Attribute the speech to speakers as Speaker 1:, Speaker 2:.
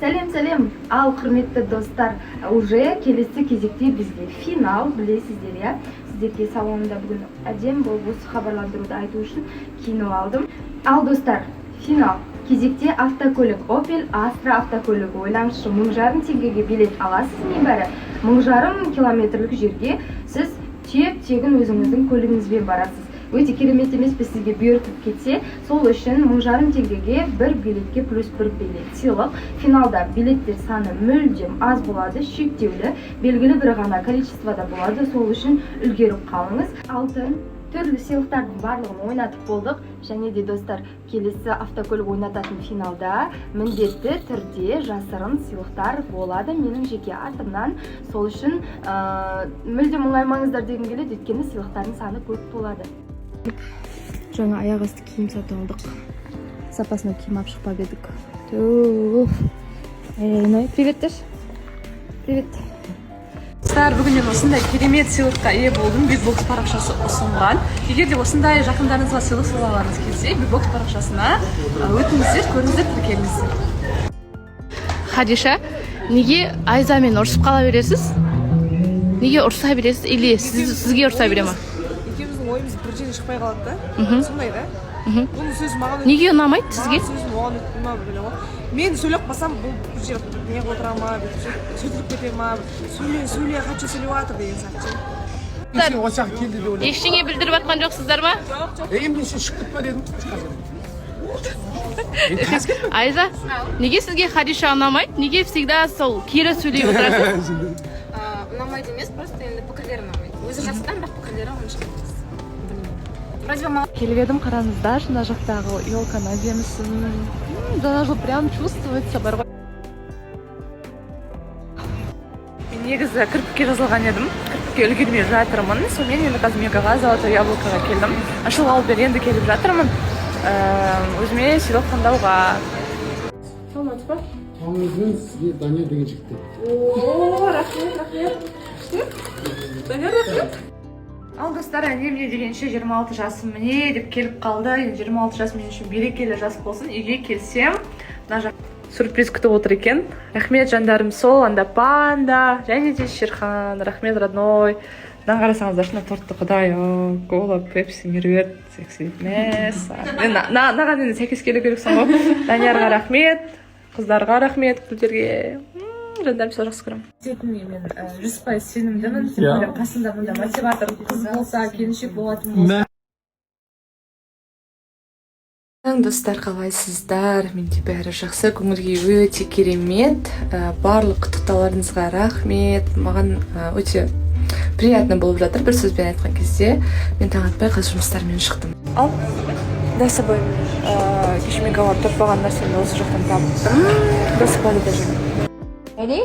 Speaker 1: Сәлем, сәлем! Ал, құрметті достар, уже келесі кезекте бізде финал, білесіздер, иә. Сіздерге салонда бүгін әдемі болып, осы хабарландыруды айту үшін киініп алдым. Ал, достар, финал кезекте автокөлік, Opel Astra автокөлігі. Ойлаңызшы, 1500 теңгеге билет аласыз, небәрі 1500 километрлік жерге сіз теп тегін өзіңіздің көлігіңізбен барасыз. Өте керемет емес пе, сізге бұйыртып кетсе? Сол үшін 1500 теңгеге бір билетке плюс бір билет сыйлық. Финалда билеттер саны мүлдем аз болады, шектеулі, белгілі бір ғана количествода болады. Сол үшін үлгеріп қалыңыз. Алтын, түрлі сыйлықтардың барлығын ойнатып болдық. Және де, достар, келесі автокөлік ойнататын финалда міндетті түрде жасырын сыйлықтар болады менің жеке атымнан. Сол үшін мүлдем мұңаймаңыздар дегім келеді, өйткені сыйлықтардың саны көп болады. Жаңа аяқ асты киім сатып алдық, запасной киім алып шықпап едік. Туф, ей, привет деші, привет.
Speaker 2: Достар, бүгін мен осындай керемет сыйлыққа ие болдым, Битбокс парақшасы ұсынған. Егер де осындай жақындарыңызға сыйлық сыйлағыңыз келсе, Битбокс парақшасына өтіңіздер, көріңіздер, тіркеліңіздер.
Speaker 3: Хадиша, неге Айзамен ұрысып қала бересіз? Неге ұрыса бересіз или сізге ұрыса бере ма?
Speaker 4: Екеуміздің ойымыз бір жерден шықпай қалады да. Сондай да. Бұның сөзі маған
Speaker 3: Неге ұнамайды сізге?
Speaker 4: Маған сөзім оған өтпей ма, білемін ғой. Мен сөйлеп қалсам, бұл бір жер не қылып отыра ма, бүйтіп сөйтіліп кете ма, сөйле, сөйле, қанша сөйлеп жатыр деген сияқты ше.
Speaker 5: Сен осы жаққа келді деп ойлаймын.
Speaker 3: Ештеңе білдіріп жатқан жоқсыздар ма?
Speaker 5: Ей, мен сен шығып кетпе дедім.
Speaker 3: Айза, неге сізге Хадиша ұнамайды? Неге всегда сол кері сөйлеп отырасыз?
Speaker 6: Ұнамайды емес, просто енді пікірлері ұнамайды. Өзі жақсы адам, бірақ пікірлері онша емес, білмеймін, вроде бы.
Speaker 2: Келіп едім, қараңыздаршы, мына жақтағы елканың әдемісін. Жаңа жыл прям чувствуется бар ғой. Мен негізі кірпікке жазылған едім, кірпікке үлгермей жатырмын. Сонымен енді қазір Мегаға, Золотое яблокоға келдім. Ашылғалы бері енді келіп жатырмын өзіме сыйлық таңдауға. Саламатсыз ба?
Speaker 5: Туған сізге Данияр деген жігіттен.
Speaker 2: О, рахмет, рахмет, Данияр, рахмет. Ал, достар, әне міне дегенше 26 жасым міне деп келіп қалды. Енді 26 жас мен үшін берекелі жас болсын. Үйге келсем, мына жақ сюрприз күтіп отыр екен. Рахмет, жандарым, сол анда панда және де Шерхан, рахмет, родной. Мынаны қарасаңыздаршы, мына тортты, құдай ау! Кола, пепси, Меруерт, секси. Мәссаған, мен мынаған енді сәйкес келу керексің ғой. Даниярға рахмет, қыздарға рахмет, гүлдерге. Жандарым, сол жақсы көремін. Ететініме мен 100% сенімдімін, тем более қасында мында мотиватор қыз болса, келіншек болатын болса. Достар, қалайсыздар? Менде бәрі жақсы, көңіл күй өте керемет. Барлық құттықтауларыңызға рахмет. Маған өте приятно болып жатыр. Бір сөзбен айтқан кезде, мен таң атпай қазір жұмыстармен шықтым. Ал да, с собой кеше мегаға барып таппаған нәрсемді осы жақтан таптым. До сих пор даже.
Speaker 6: Ready?